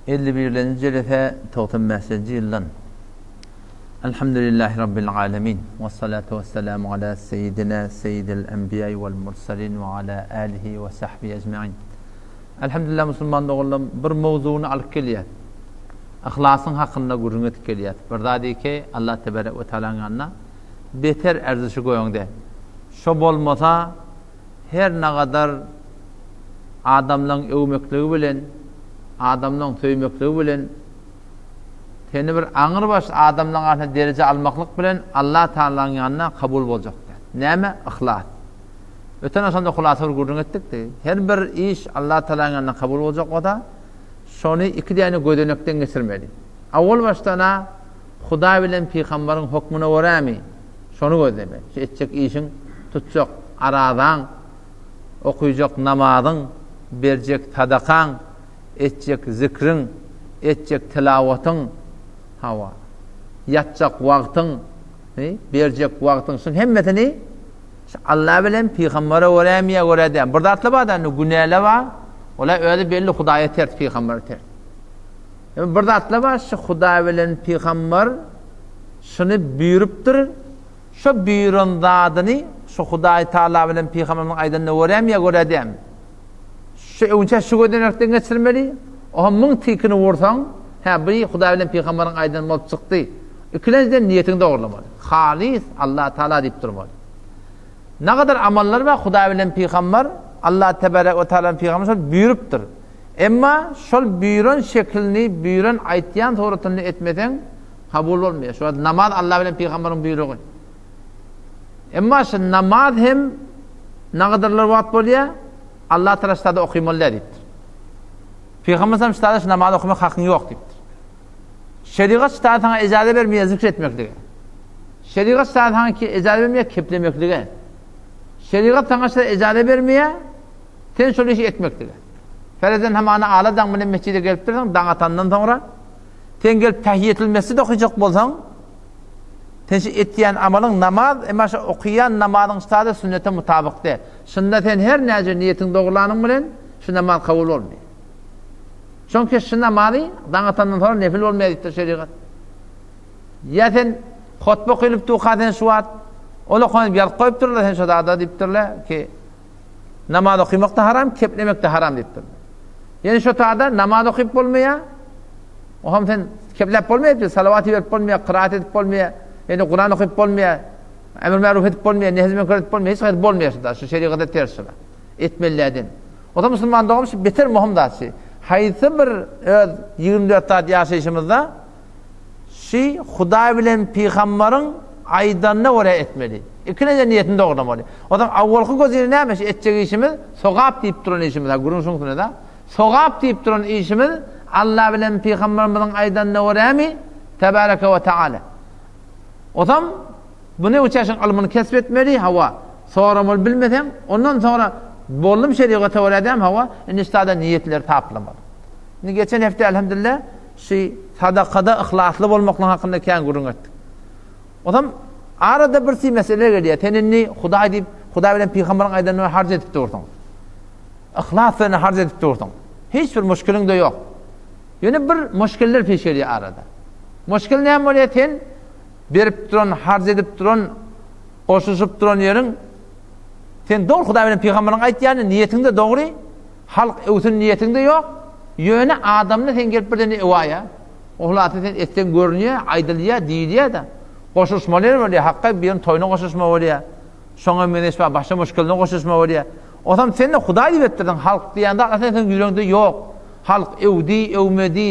51-lenji jelese 95-nji ýyldan. Elhamdülillahi Rabbil alemin. We salatu we selamu ala seyyidina seyyidil enbiýai wal mursalin we ala alihi we sahbihi ecmain. Elhamdülillah musulman doganlarym bir mowzugyny alyp gelýär. Yhlasyň hakynda gürrüň edip gelýär. Bir zat ki Allah tebarek we taalaň ýanynda beter erzişi goýaňda. Şo bolmasa her nagadar adamlaň öwmekligi bilen, adamlaň söýmekligi bilen, seni bir aňrybaş adamlaň arasynda dereje almaklyk bilen Allah Tagalaň ýanynda kabul boljak däl. Näme? Yhlas. Öten agşamda hulasa bir gürrüň etdikdi. Her bir iş Allah Tagalaň ýanynda kabul boljak bolsa, şony iki däne gözenekden geçirmeli. Awwal başdan-a Hudaý bilen pygambaryň hokmuna görämi? Şony gözlemeli. Şu etjek işiň, tutjak arazaň, okyjak namazyň, berjek sadakaň, etjek zikriň, etjek tilawatyň, hawa, ýatjak wagtyň, berjek wagtyň, şuň hemmesini şu Alla bilen pygambere görämi ýa görä däl. Bir zatlar bar da, günäler bar. Olar özi belli Hudaýa ters, pygambere ters. Bir zatlar bar, şu Hudaý bilen pygamber şuny buýrupdyr, şo buýran zadyny şu Hudaý Taala bilen pygamberimiziň aýdanyna görämi ýa görä dälmi? Şu öňçä şu gözenekden geçirmeli, oha muň tikini vursaň, hä bu Hudaý bilen pygamberiň aýdany bolup çykdy. Ikilenjiden niýetiňi dogrulamaly. Halys Allah Taala diýip durmaly. Nagadar amallar bar Hudaý bilen pygamber, Allah tebarek we taala pygamber şol buýrupdyr. Emma şol buýran şeklini, buýran aýtýan suratyny etmeseň, kabul bolmaýar. Şu wagt namaz Allah bilen pygamberiň buýrugy. Emma şu namaz hem nagadyrlar wagt bolýar, Allah tarap ştada okymaly däl diýipdir. Pygamber sallam ştada şu namaz okamak hakyň ýok diýipdir. Şerigat ştada saňa ejaza bermeýär zikr etmeklige. Şerigat ştada saňa ejaza bermeýär keplemeklige. Şerigat saňa ştada ejaza bermeýär sen şol işi etmeklige. Ferezen hamana ala daň bilen mesjide gelipdirsiň, daň atandan soňra Sen gelip tahiýetul mesjid okyjak bolsaň, sen şu etýän amalyň namaz, emma şu okaýan namazyň sada sünnete mutabyk däl. Şunda sen her näce niýetiň dogrulanyň bilen şu namaz kabul bolmaýar. Çünki şu namazy daň atandan soňra nefil bolmaýar diýipdir şerigat. Ýa sen hutba okylyp durka sen şu wagt ol okanyp ýazyp goýupdyrlar sen şu zada diýipdirler ki Namaz okymak da haram, keplemek de haram diýipdir. Ýani şo tada namaz okyp bolmaýar. Oham sen kepläp bolmaýar diýip, salawat berip bolmaýar, kıraat edip bolmaýar, ýani Kuran okyp bolmaýar, emr ma'ruf edip bolmaýar, nehy münker edip bolmaýar, hiç haýsy bolmaýar şo da, şu şerigatda ters şolar. Etmelilerden. O da musulman dogum şu beter muhim zat şu. Haýsy bir öz 24 saat ýaşaýşymyzda Şi Hudaý bilen pygambaryň aýdanyna görä etmeli. Ikilenje niýetini dogrulamaly. Onsoň awwalky gözüni näme şi etjek işimiz sogap diýip duran işimiz ha gürrüň şuň üstünde da. Sogap diýip duran işimiz Alla bilen pygambarymyzyň aýdanyna görämi? Tebareke we taala. Onsoň bu ne uçaşyň ylmyny kesp etmeli hawa. Soramaly bilmeseň ondan soňra boldum şerigata görä däm hawa indi ştada niýetleri taplamaly. Indi geçen hepde elhamdülillah Şu sadakada yhlasly bolmaklyk hakynda kän gürrüň etdik. Onam arada bir si mesele gelýär. Sen indi Hudaý diýip, Hudaý bilen pygamberiň aýdanyny harç edip dursuň. Yhlas bilen harç edip dursuň. Hiç bir muşkiliň de ýok. Ýöne bir muşkiller peş gelýär arada. Muşkil näme bolýar? Sen berip duran, harç edip duran, goşuşyp duran ýeriň sen dogry Hudaý bilen pygamberiň aýtýany niýetiň de dogry. Halk öwsün niýetiňde ýok, ýöne adamda sen gelip birden öwaýa. Ohlasy sen etseň görünýä, aýdylýa, diýilýä-de. Goşulyşmaly ýer bolýa, hakga biriniň toýuna goşulyşma bolýa. Şoňa meňzeş bar, başga muşkiline goşulyşma bolýa. Osam sen-de Hudaý diýip etdirdiň, halk diýen zat aslynda seň ýüregiňde ýok. Halk öwdi, öwmedi.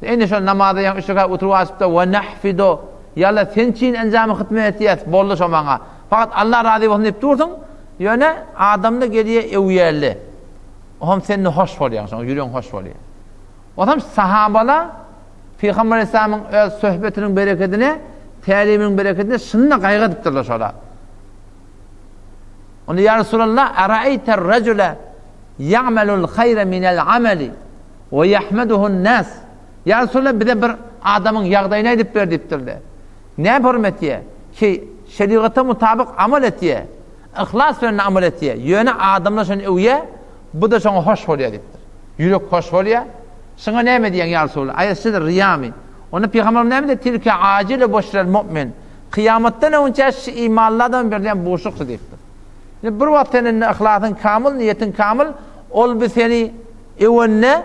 Indi şol namaza ýaňy üç rekat oturyp açyp-da, we nahfidu, ýalla sen üçin enjamy hytmet etýäs, boldy şo maňa. Fakat Allah razy bolsun diýip dursuň, ýöne adamda gelýär öwýärli. Ohm sen-de hoş bolýaň, şoňa ýüregiň hoş bolýar. Otam sahabala Pygamber Aleyhisselamyň öz söhbetiniň berekedine, täliminiň berekedine şunda gaýgy edipdirler şola. Onda ýa Resulallah, araýter rejule ýa'melul haýra minel amali we ýahmeduhun nas. Ýa Resulallah bize bir adamyň ýagdaýyny aýdyp ber diýipdirler. Näme hormat etýär? Ki şerigata mutabyk amal etýär. Yhlas bilen amal etýär. Ýöne adamlar şony öwýär, bu-da şoňa hoş bolýar diýipdir. Ýürek hoş bolýar. Şuňa näme diýýäň ýa Resulallah? Aýa siz ryýamy? Onda pygamberimiz näme diýdi? Tilke ajilu buşrel mu'min. Kyýamatdan öňçä şu imanly adama berilýän buşluk şu diýipdir. Indi bir wagt sen indi yhlasyň kamyl, niýetiň kamyl, ol bir seni öwende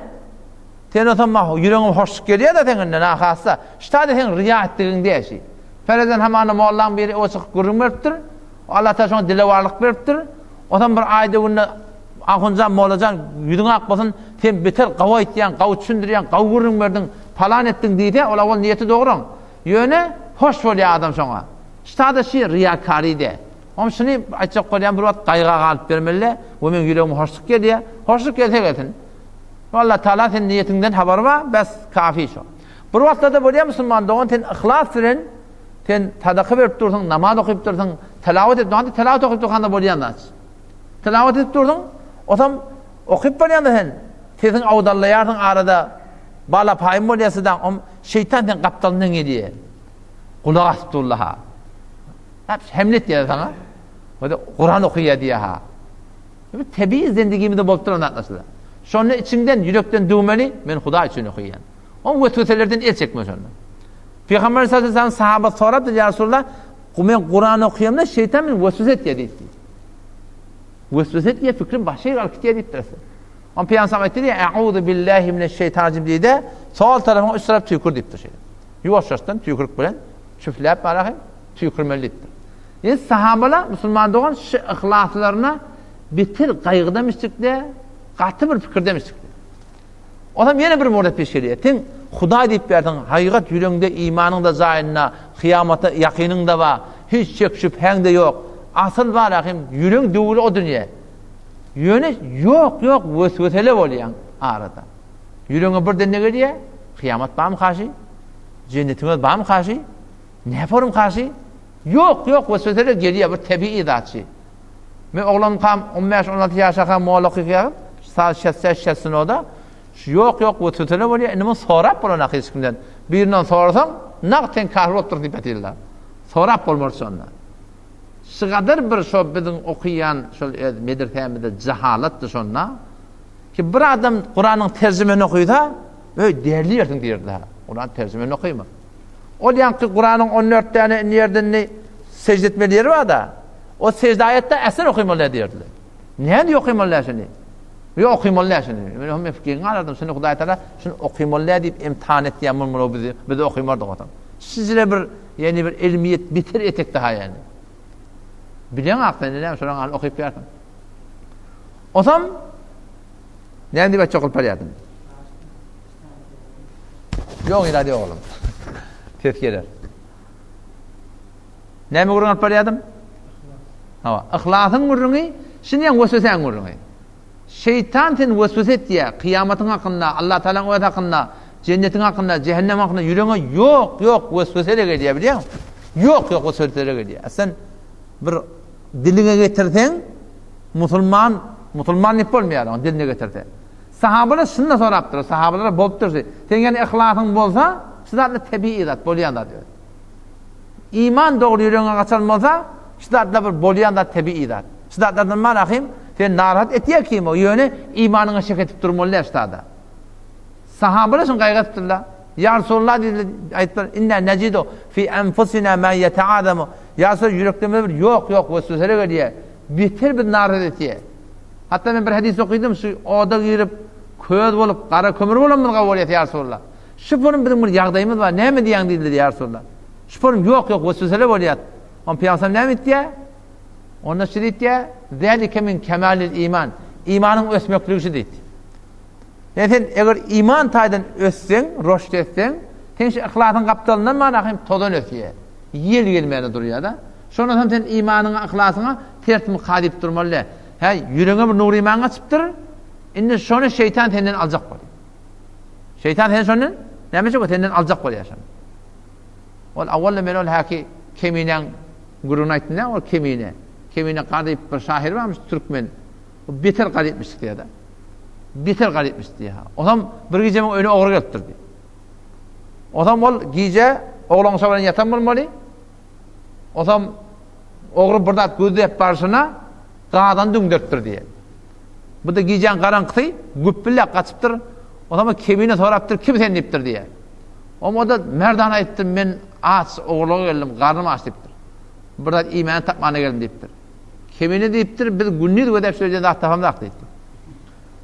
sen otam ýüregiňe hoşluk gelýär-de seň indi nahassa. Şu taýda seň ryýa etdigiň däl şi. Ferezden hamana mollaň biri öwe çykyp gürrüň beripdir. Allah Taala şoňa dilewarlyk beripdir. Otam bir aýda günde Ahunjan, mollajan ýüzüň ak bolsun, sen beter gawy aýtýaň, gawy düşündirýäň, gawy gürrüň berdiň, palan etdiň diýse, ol owal niýeti dogryň. Ýöne hoş bolýar adam şoňa. Ştada şi ryýakary dä. Oň şuny aýtjak bolýan bir wagt gaýga galyp bermeli we meň ýüregime hoşluk gelýär. Hoşluk gelse gelsin. Allah Taala sen niýetiňden habary bar, bes kafi şo. Bir wagtlarda bolýar musulman dogan sen yhlas bilen sen sadaka berip dursuň, namaz okyp dursuň, tilawat edip, namaz tilawat okyp durkanda bolýan zat. Tilawat edip dursuň, osam okyp bolýanda sen sesiň awdallaýarsyň arada bala paýym bolýar sidaň, om şeýtan sen gapdalyndan gelýär. Gulak asyp durla ha. Hep hemle etýär saňa. Oda Kuran okaýar diýýär ha. Bu tebigy zendigimizde bolup duran zatlar şular. Şonda içiňden, ýürekden düwmeli, men Hudaý üçin okaýan. O wesweselerden el çekme şonda. Pygamber sallallahu aleyhi ve sellem sahaba sorapdyr, ýa Resulallah, men Kuran okaýamda şeýtan meni weswese etýär diýipdir. Weswese etýär, fikrim başga ýere alyp gitýär diýipdir. Onda Pygamber aýtdy diýýär, A'uzu billahi mineşşeýtanir diýdi. Sol tarapyňa üç tarap tüýkür diýipdir şeýle. Ýuwaşjaşdan tüýkürik bilen çüfläp barahym tüýkürmeli diýipdir. Ýene sahabalar musulman dogan şu yhlaslaryna beter gaýgyda mişdikde, gaty bir pikirde mişdikde. Onam ýene bir muret peş gelýär. Sen Hudaý diýip berdiň, hakykat ýüregiňde imanyň-da jaýynda, kyýamata ýakynyň-da bar, hiç şek şübhäň-de ýok. Asyl bar ahim, ýüregiň döwüli o dünýä. Ýöne ýok, ýok weswesele bolýaň arada. Ýüregiňe birden ne gelýär? Kyýamat barmy kaşy? Jennetiň özi barmy kaşy? Näporym kaşy? Ýok, ýok weswesele gelýär, bir tebigy zat şi. Men oglankam 15-16 ýaşakam molla kyýagyp, saat şesse şessinoda şu ýok ýok weswesele bolýar. Indi muny sorap bolanak hiç kimden. Birinden sorasaň, nagt sen kafir bolup dursuň diýip ýatyrlar. Sorap bolmaz şonda. Şygadyr bir şo biziň okaýan şol öz medresämizde jahalatdy şonda. Ki bir adam Kuranyň terjimesini okysa, öý derliersiň diýerdiler. Kuran terjimesini okyma. Ol ýaňky Kuranyň 14 däne indi ýerde indi sejde etmeli ýeri bar-da. O sejde aýatda äsen okymaly diýerdiler. Näme okymaly şuny? Ýok okymaly şuny. Men hem fikriňi alardym. Şuny Hudaý Taala şuny okymaly diýip imtihan etýär muny bizi. Biz okymardyk otam. Sizlere bir ýani bir ilmiýet bitir etek daha ýani. Bileň ak sen näme şonuň alyp okyp ýarsyň. Osam näme diýip aýtjak bolup barýardym? Ýok ýa diýip oglum. Ses geler. Näme gürrüň alyp barýardym? Hawa, yhlasyň gürrüňi, şinýän weswesäň gürrüňi. Şeýtan seni weswese etýär, kyýamatyň hakynda, Allah Tagalaň özi hakynda, jennetiň hakynda, jähennem hakynda ýüregiňe ýok, ýok wesweseler gelýär, bilýäňmi? Ýok, ýok wesweseler gelýär. Sen bir diliňe getirseň, musulman, musulman diýip bolmaýar oňa diline getirse. Sahabalar şunda sorapdyr, sahabalara bolupdyr şu. Sen ýani yhlasyň bolsa, şu zatlar tebigy zat, bolýan zat. Iman dogry ýüregiňe gaçan bolsa, şu zatlar bir bolýan zat, tebigy zat. Şu zatlardan bar ahym, seni narahat etýär kim o, ýöne imanyňa şek edip durmaly däl şu zada. Sahabalar şuny gaýgy etipdirler. Ýa Resulallah diýdiler, aýtdylar, inna nejidu fi enfusina ma yeta'azamu. Ýa Resulallah ýüreklerimize bir ýok, ýok wesweseler gelýär. Beter bizi narahat etýär. Hatda men bir hadys okydym, şu oda girip, köz bolup, gara kömür bolanymyz gawy bolýar, ýa Resulallah. Şu forum biziň bir ýagdaýymyz bar, näme diýýäň diýdiler, ýa Resulallah. Şu forum ýok, ýok, weswesele bolýar. Onda Pygamberimiz näme diýýär? Onda şu diýýär, Zalike min kemalil iman. Imanyň ösmekligi şu diýdi. Ýa sen eger iman taýdan össeň, roşt etseň, sen şu yhlasyň gapdalyndan mana hem tozan ösýär. Ýel gelmäne durýar-da. Şondan soň sen imanyňa, yhlasyňa ters myka diýip durmaly däl. Hä, ýüregiňe bir nur iman gaçypdyr. Indi şony şeýtan senden aljak bolýar. Şeýtan sen şondan näme etjek senden aljak bolýar şony. Ol awwalda men ol häki Keminäň gürrüňini aýtdym dä, ol Kemine. Kemine garyp bir şahyr barmyş, türkmen. O beter garypmyş diýýär-de. Beter garypmyş diýýär. Onam bir gije meň öýüne ogry gelipdir diýýär. Onam ol gije oglanşa bilen ýatan bolmaly. Onam ogry bir zat gözläp barşyna gazany düňderipdir diýýär. Bu-da gijäň garaňkysy güpbüläp gaçypdyr. Onsoň kemine sorapdyr, kim sen diýipdir diýýär. Oňa o-da merdana aýdypdyr, men aç, ogurlyga geldim, garnym aç diýipdir. Bir zat iýmäni tapmana geldim diýipdir. Kemine diýipdir, biz gündiz gözläp şeýle zat tapamzak diýipdir.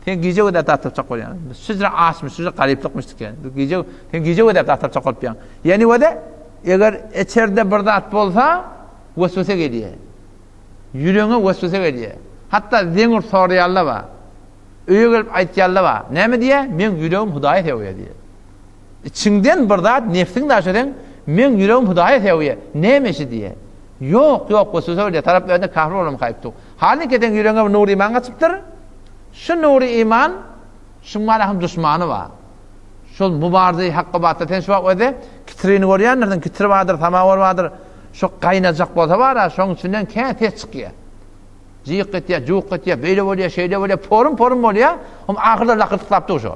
Sen gije gözläp zat tapjak bolýaň. Biz şujra açmyş, şujra garyplykmyş diýen. Biz gije, sen gije gözläp zat tapjak bolup ýaň. Ýani wede, eger içerde bir zat bolsa, weswese gelýär. Ýüregiňe weswese gelýär. Hatda zeňür soraýanlar bar. Öýe gelip aýtýanlar bar. Näme diýýär? Meň ýüregim Hudaýa sögýär diýýär. Içiňden bir zat, nefsiň daşy seň, meň ýüregim Hudaýa sögýär. Näme işi diýýär. Ýok, ýok, weswese gelýär. Tarap özüne kafir bolamyka aýypdyr. Halyňky seň ýüregiňe bir nury iman gaçypdyr. Şu nury iman, şuň balahyň duşmany bar. Şol mubarze-i hakga batda sen şu wagt özi kitrini görýändirsiň, kitri bardyr, samawar bardyr. Şo gaýnajak bolsa bar-a, şoň içinden kän ses çykýar. Jyk etýär, juk etýär, beýle bolýar, şeýle bolýar, porum-porum bolýar. Oň ahyrda lakyrdyklap dur şo.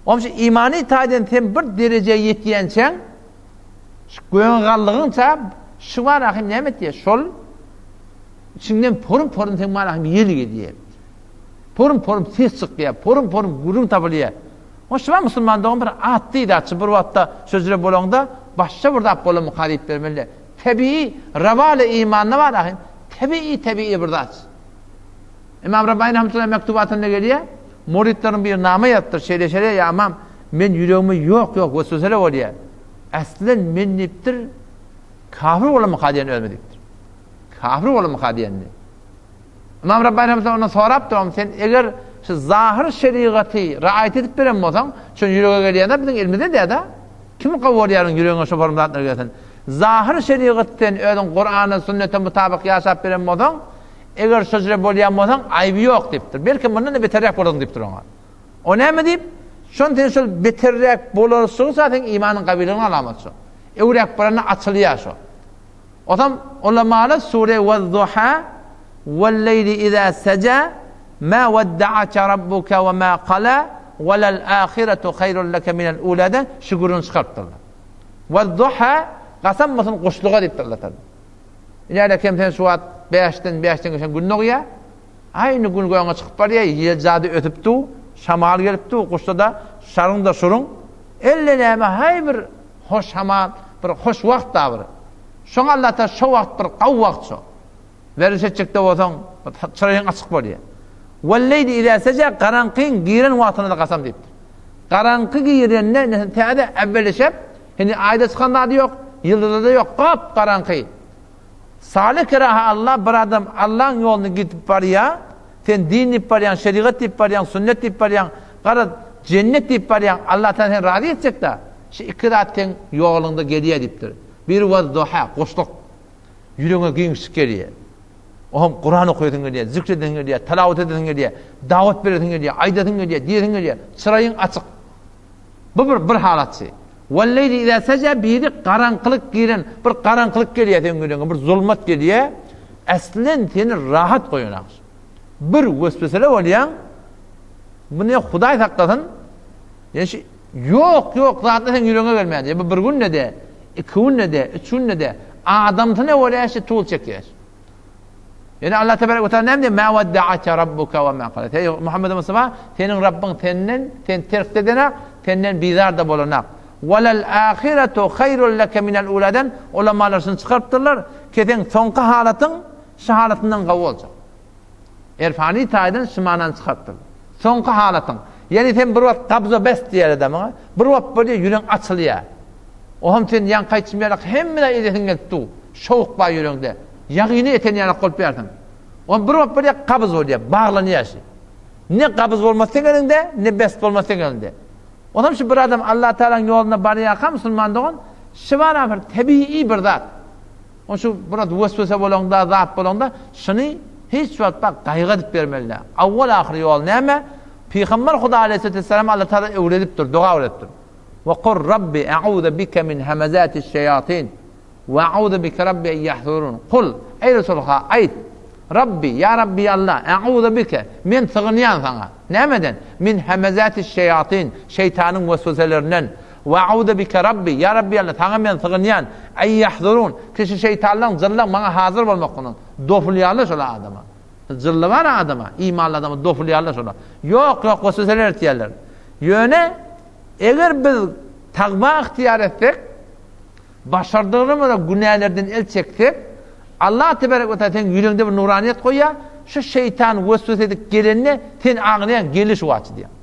Oň şu imany taýdan sen bir derejä ýetýänçäň, şu göňe galdygyňça şu bar ahim näme etýär? Şol içiňden porum-porum seň bar ahim ýel gelýär. Porum-porum ses çykýar, porum-porum gürrüň tapylýar. Oň şu bar musulman dogan bir at diýdi, bir wagtda şöjre bolaňda başga bir zat bolamyka diýip bermeli. Tebigy rawaly imanda bar ahim. Tebigy tebigy bir zat. Imam Rabbani rahmetullahi mektubatynda gelýär. Muridleriň biri nama ýazypdyr, şeýle şeýle ýa imam, men ýüregime ýok ýok weswesele bolýar. Aslen men diýipdir, kafir bolamyka diýen özüme diýipdir. Kafir bolamyka diýenini. Ymam Rabbani rahmetullahi ondan sorapdyr, oňa sen eger şu zahyr şerigaty raýat edip beren bolsaň, şo ýürege gelýän-de biziň elimizde däl-de. Kim gowy bolýaryň ýüregiňe şo form zatlar gelsin. Zahyr şerigat sen özüň Kurana, sünnete mutabyk ýaşap beren bolsaň, eger şo jüre bolýan bolsaň, aýby ýok diýipdir. Belki mundan-da beterräk bolarsyň diýipdir oňa. O näme diýip? Şon sen şol beterräk bolarsyňsa seň imanyň gawylygynyň alamaty şo. Öwräk baranda açylýar şo. Otam ulamalar sure Wez-Zuha, Wel-leýli izâ sejâ, Mâ wedda'ake rabbuke we mâ kalâ, Welel-âhiretu haýrun leke minel-ûlâ-den şu gürrüňi çykarypdyrlar. Wez-Zuha, kasam bolsun guşluga diýipdir Allah Tagala. Ine kem sen şu wagt bäşden, bäşden geçen gün dogýar. Aý indi gün göňe çykyp barýar, ýel jady ösüp dur, şamal gelip dur, guşda-da şaryň-da şuruň. Elle näme haý bir hoş şamal, bir hoş wagt-da bir. Şoňa Allatagala şo wagt bir gawy wagt şo. Werziş etjekde bolsaň, çyraýyň açyk bolýar. Welleýli izä seje garaňkyň giren wagtyna-da kasam diýipdir. Garaňky girende indi sen täze äwwelişep, indi aýda çykan zady ýok, ýyldyzda-da ýok, gap-garaňky. Salyh keraha Allah bir adam Allaň ýolunda gidip barýar, sen din diýip barýaň, şerigat diýip barýaň, sünnet diýip barýaň, garaz, jennet diýip barýaň, Allatagala seni razy etjek-dä. Şu iki zat seň ýoluňda gelýär diýipdir. Biri waz-duha, guşluk. Ýüregiňe giňişlik gelýär. Oňam Kuran okaýasyň gelýär, zikr edesiň gelýär, talawat edesiň gelýär, dawat beresiň gelýär, aýdasyň gelýär, diýesiň gelýär. Çyraýyň açyk. Bu bir bir halatçy. Wal-leýli izâ sejâ biri garaňkylyk giren, bir garaňkylyk gelýär seň ýüregiňe, bir zulmat gelýär. Äslen seni rahat goýanak. Bir weswesele bolýaň. Muny Hudaý saklasyn. Ýa şu ýok, ýok zatlar seň ýüregiňe gelmän diýýär. Bu bir günde-de, iki günde-de, üç günde-de adamsyna görä şu tul çekýär. Ýöne Allah tebarek we taala näme diýýär? Ma weddaaka rabbuka we ma kala. Eý Muhammed Mustafa, seniň Rabbyň senden, sen terk edenak, senden bizar-da bolanak. Walal ahiretu haýrun leke minel uladan ulamalar şuny çykarypdyrlar, ki seň soňky halatyň şu halatyndan gowy boljak. Erfani taýdan şu manany çykarypdyr. Soňky halatyň. Ýagny sen bir wagt gabza bes diýer adamyňa, bir wagt bolýar ýüregiň açylýar. Ohm sen ýaňky aýtşym ýaly hemme zat edesiň gelip dur. Şowuk bar ýüregiňde. Ýagyny eten ýaly bolup ýarsyň. Ohm bir wagt bolýar gabyz bolýar, baglanýar şi. Ne gabyz bolmaz seň eliňde, ne bes bolmaz seň eliňde. Onam şu bir adam Allah Tagalaň ýolunda barýarka musulman dogan, şi bar bir tebigy bir zat. Onuň üçin biraz weswese bolaňda, zat bolaňda, şuny hiç wagt bak gaýgy edip bermeli däl. Awwal-ahyr ýol näme? Pygamber Huda aleýhissalatu wesselam Allah Tagala öwredipdir, doga öwredipdir. Wa kur Rabbi a'uzu bike min hamazatiş şeýatin we a'uzu bike Rabbi en ýahzurun. Kul, eý Resulha, aýt, Rabbi, ýa Rabbi Allah, a'uzu bike, men sygynýan saňa. Nämeden? Min hamazatiş şeýatin, şeýtanyň wesweselerinden. We a'uzu bike Rabbi, ýa Rabbi Alla, saňa men sygynýan, en ýahzurun, kişi şeýtanlaň, jynlaň maňa hazyr bolmakyndan. Dopulýarlar şolar adama. Jynly bar adama, imanly adama dopulýarlar şolar. Ýok, ýok, wesweseler etýärler. Ýöne eger biz tagwa ygtyýar etsek, başardygymyza günälerden el çeksek, Allah tebarek we taala seň ýüregiňde bir nuraniýet goýýar, şu şeýtan weswese edip gelende sen aňlaýaň, geldi şu wagtçy diýýäň.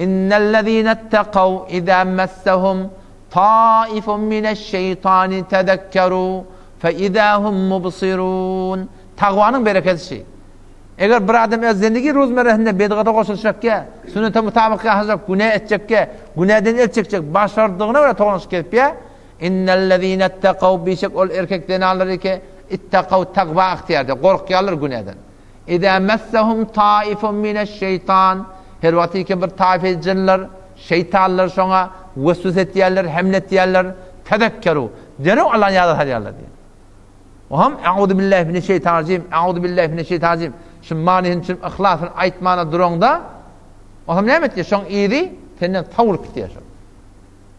Innellezînettekaw izâ messehum taifun mineşşeýtani tezekkerû feizâ hum mubsirûn. Takwanyň bereketi şi. Eger bir adam öz zindigi ruzmerresinde bedgata goşulyşakýa, sünnete mutabyk ýaşajak, günä etjekýä, günäden el çekjek, başardygyna görä tolanyşyk gezipýä, Innellezînettekaw bişek ol erkek zenanlar eke ittekaw takwa ygtyýar edýär, gorkýarlar günäden. Izâ messehum taifun mineşşeýtan her wagt eke bir taýfa jynlar, şeýtanlar şoňa weswese etýärler, hemle etýärler, tezekkeru derrew Allany ýada salýarlar diýýär. Oňam Euzu billahi mineşşeýtanirrajim, Euzu billahi mineşşeýtanirrajim şu manysyny düşünip yhlas bilen aýtmana duraňda, oňam näme etýär? Şoň yzy senden sowulyp gitýär şol.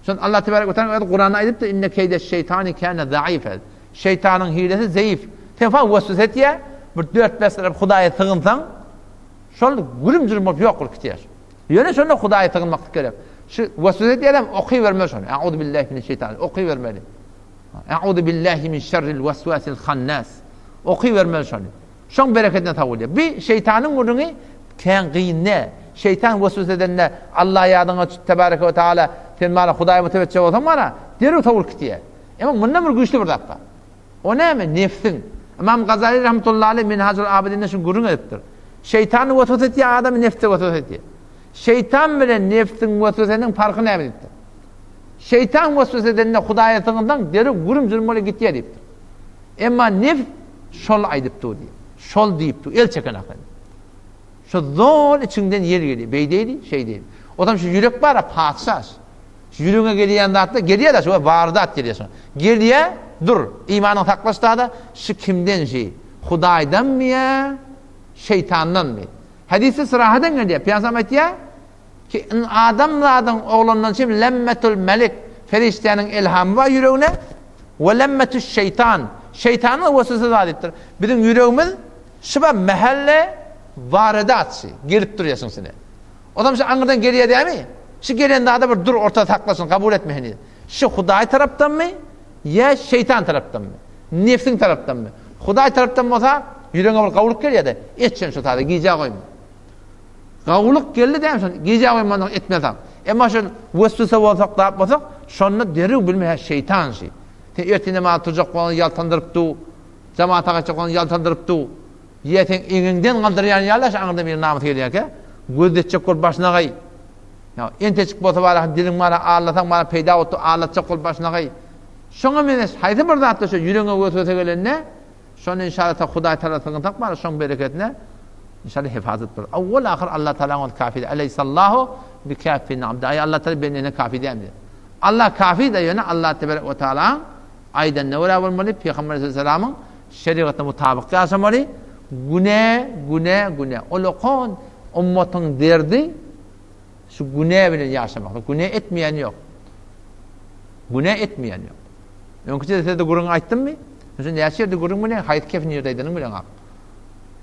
Şony Allah tebarek we taala özi Kuranda aýdypdyr, Inne keýdeş-şeýtani kâne zaîfe. Şeýtanyň hilesi zeýif. Sen fa weswese etýär, bir dört-bäş tarap Hudaýa sygynsaň, şol gürüm-jürüm bolup ýok bolup gitýär. Ýöne şonda Hudaýa sygynmaklyk gerek. Şu weswese edýärem okybermeli şony. Euzu billahi mineşşeýtan. Okybermeli. Euzu billahi min şerril weswasil hannas. Okybermeli şony. Şoň berekedine sag bolýar. Bi şeýtanyň gürrüňi kän gyn däl. Şeýtan weswese edende Allah ýadyňa düşüp tebareke we taala sen mana Hudaýa mütewetjeh bolsaň mana derrew sowulyp gitýär. Emma mundan bir güýçli bir zat bar. O näme? Nefsiň. Ymam Gazali rahmetullahi aleyh Minhajul Abidinde şuny gürrüň edipdir. Şeýtan weswese etýär adamy nefse weswese etýär. Şeýtan bilen nefsiň wesweseniň parhy näme diýipdir. Şeýtan weswese edende Hudaýa sygynsaň derrew gürüm-jürüm bolup gitýär diýipdir. Emma nefs şol aýdyp dur diýýär. Şol diýip dur, el çeken ahyry. Şu zol içiňden ýel gelýär. Beýdeýdi, şeýdeýdi. Otam şu ýürek bar-a, patyşa. Şu ýüregiňe gelýän zatlar gelýär-de, şu bar zat gelýär şoňa. Gelýär, dur, imanyňy saklaş da-da, şu kimden şi? Hudaýdanmy ýa şeýtandanmy? Hadysda syrahadan gelýär. Pygamberimiz aýtýar, Ki adamzadyň oglundan çem lemmetul melik, perişdäniň elhamy bar ýüregine, we lemmetüş şeýtan, şeýtanyň weswesesi bar diýipdir. Biziň ýüregimiz şuba mähelle waredatçy, gelip durýar şuň içine. Odam şu aňyrdan gelýär dämi? Şu gelen zada bir dur ortada sakla şuny kabul etme heniz. Şu Hudaý tarapdanmy ýa şeýtan tarapdanmy? Nefsiň tarapdanmy? Hudaý tarapdan bolsa ýüregiňe bir gawulyk gelýär-de, et sen şu zady, gijä goýma. Gawulyk geldi dämi şon gijä goýmanlyk etmeseň. Emma şol weswese bolsak zat bolsak şonda derrew bilme hä şeýtan şi. Sen ertir namaza turjak bolanda ýaltandyryp du. Jamata gaýtjak bolanda ýaltandyryp du. Ýa sen eňeňden galdyrýan ýaly şu aňyrdan bir namysy gelýärkä gözletjek bolup başyna gaý. Ýa entejik bolsa bara diliň bara allasaň bara peýda bolupdy allatjak bolup başyna gaý. Şoňa meňzeş haýsy bir zatda şo ýüregiňe weswese gelende Şonda inşallah ta Hudaý Tagala sygynsak bar şoň bereketine inşallah hefazat bolar. Awwal ahyr Allah Tagalaň özi kafi. Aleyhissallahu bi kafin abda. Aý Allah Tagala bendene kafi dälmi? Allah kafi da ýöne Allah tebarek we taala aýdanyna görä bolmaly, Pygamber aleyhissalamyň şerigatyna mutabyk ýaşamaly. Güne, güne, güne. Ol okan ummatyň derdi şu güne bilen ýaşamak. Güne etmeýän ýok. Güne etmeýän ýok. Öňki jelsede gürrüň aýtdymmy? Şu näçe ýerde gürrüň bilen haýsy kefi nirde aýdanyň bilen ak.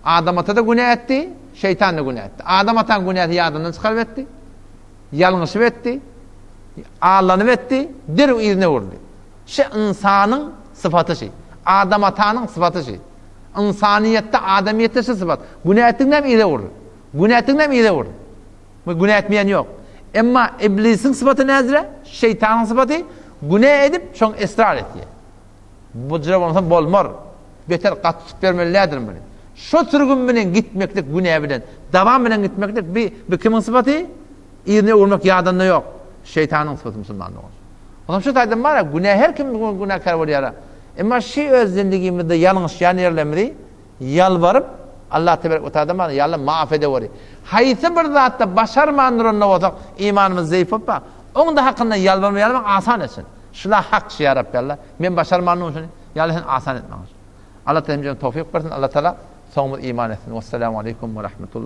Adam ata-da günä etdi, şeýtan-da günä etdi. Adam ataň günäsi ýadyndan çykaryp etdi. Ýalňyşyp etdi. Allanyp etdi, derrew yzyna öwrüldi. Şu ynsanyň sypaty şi. Adam atanyň sypaty şi. Ynsanyýetde, adamyýetde şu sypat. Günä etdiň näme yza öwrül. Günä etdiň näme yza öwrül. We günä etmeýän ýok. Emma iblisiň sypaty näzire? Şeýtanyň sypaty günä edip, şoň esrar etýär. Bu jyra bolmasa bolmar. Beter gaty tutup bermeli däldir muny. Şo sürgün bilen gitmeklik günä bilen, dawam bilen gitmeklik bi, bi kimiň sypaty? Yzyna öwürmek ýadanda ýok. Şeýtanyň sypaty musulman dogan. Onam şu taýdan bar, günä her kim günäkär bolýar. Emma şi öz zindigimizde ýalňyşýan ýerlerimizi Ýalbaryp, Allah tebarek we taala maňa ýa Allah maaf edeweri. Haýsy bir zatda başarman duranda bolsak, imanymyz zeýif bolup, oň-da hakynda ýalbarma ýalbarmak asan etsin. Şula hak şu ýa Rabbi Allah. Men başarman durun şuny. Ýa Allah sen asan et maňa şuny. Allah taala hemmämize towfyk bersin. Allah taala soňumyz iman etsin. Wessalamu aleýkum we rahmetullah.